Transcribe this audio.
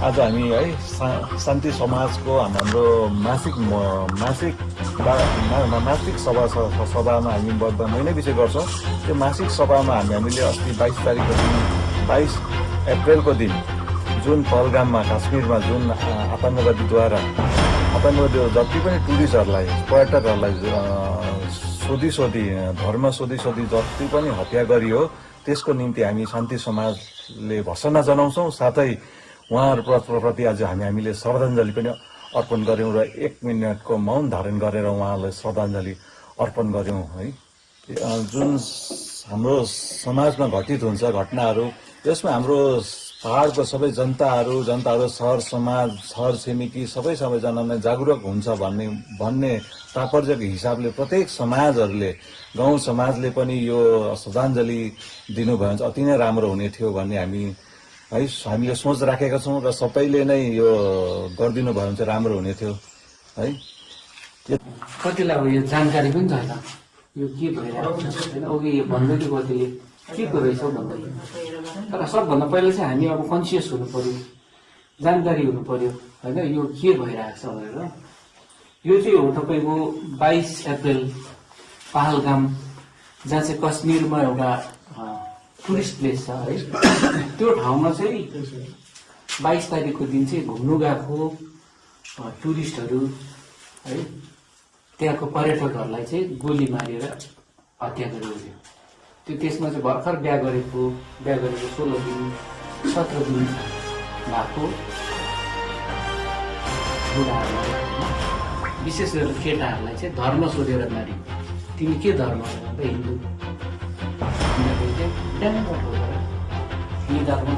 आज हामी है शान्ति समाजको हाम्रो मासिक सभामा हामी महिना विषय गर्छौँ। त्यो मासिक सभामा हामीले अस्ति 22 तारिकको दिन 22 अप्रेलको दिन जुन पहलगाममा काश्मीरमा जुन आतङ्कवादी जति पनि टुरिस्टहरूलाई पर्यटकहरूलाई धर्म सोधी जति पनि हत्या गरियो त्यसको निम्ति हामी शान्ति समाजले भर्सना जनाउँछौँ। साथै उहाँहरूप्रति आज हामीले श्रद्धाञ्जली पनि अर्पण गर्यौँ र 1 मिनटको मौन धारण गरेर उहाँहरूलाई श्रद्धाञ्जली अर्पण गर्यौँ है। जुन हाम्रो समाजमा घटित हुन्छ घटनाहरू त्यसमा हाम्रो पहाडको सबै जनताहरू सहर समाज सहर छिमेकी सबैजनालाई जागरुक हुन्छ भन्ने तात्पर्यको हिसाबले प्रत्येक समाजहरूले गाउँ समाजले पनि यो श्रद्धाञ्जली दिनुभयो भने चाहिँ अति नै राम्रो हुने थियो भन्ने हामीले सोच राखेका छौँ र सबैले नै यो गरिदिनु भयो भने चाहिँ राम्रो हुने थियो है। कतिलाई अब यो जानकारी पनि छैन यो के भइरहेको छ होइन। अघि भन्दै थियो कतिले के को रहेछ भन्दै, तर सबभन्दा पहिला चाहिँ हामी अब कन्सियस हुनु पर्यो, जानकारी हुनु पर्यो होइन यो के भइरहेको छ भनेर। यो चाहिँ हो तपाईँको 22 अप्रेल पहलगाम, जहाँ चाहिँ कश्मीरमा एउटा टुरिस्ट प्लेस छ है। त्यो ठाउँमा चाहिँ 22 तारिकको दिन चाहिँ घुम्नु गएको टुरिस्टहरू है त्यहाँको पर्यटकहरूलाई चाहिँ गोली मारेर हत्या गरियो। त्यसमा चाहिँ भर्खर बिहा गरेको 16 दिन 17 दिन भएको बुढाहरूलाई विशेष गरेर केटाहरूलाई चाहिँ धर्म सोधेर मारियो। तिमी के धर्म हो? हिन्दू। ड्याङ्ग ठोकेर यी धर्म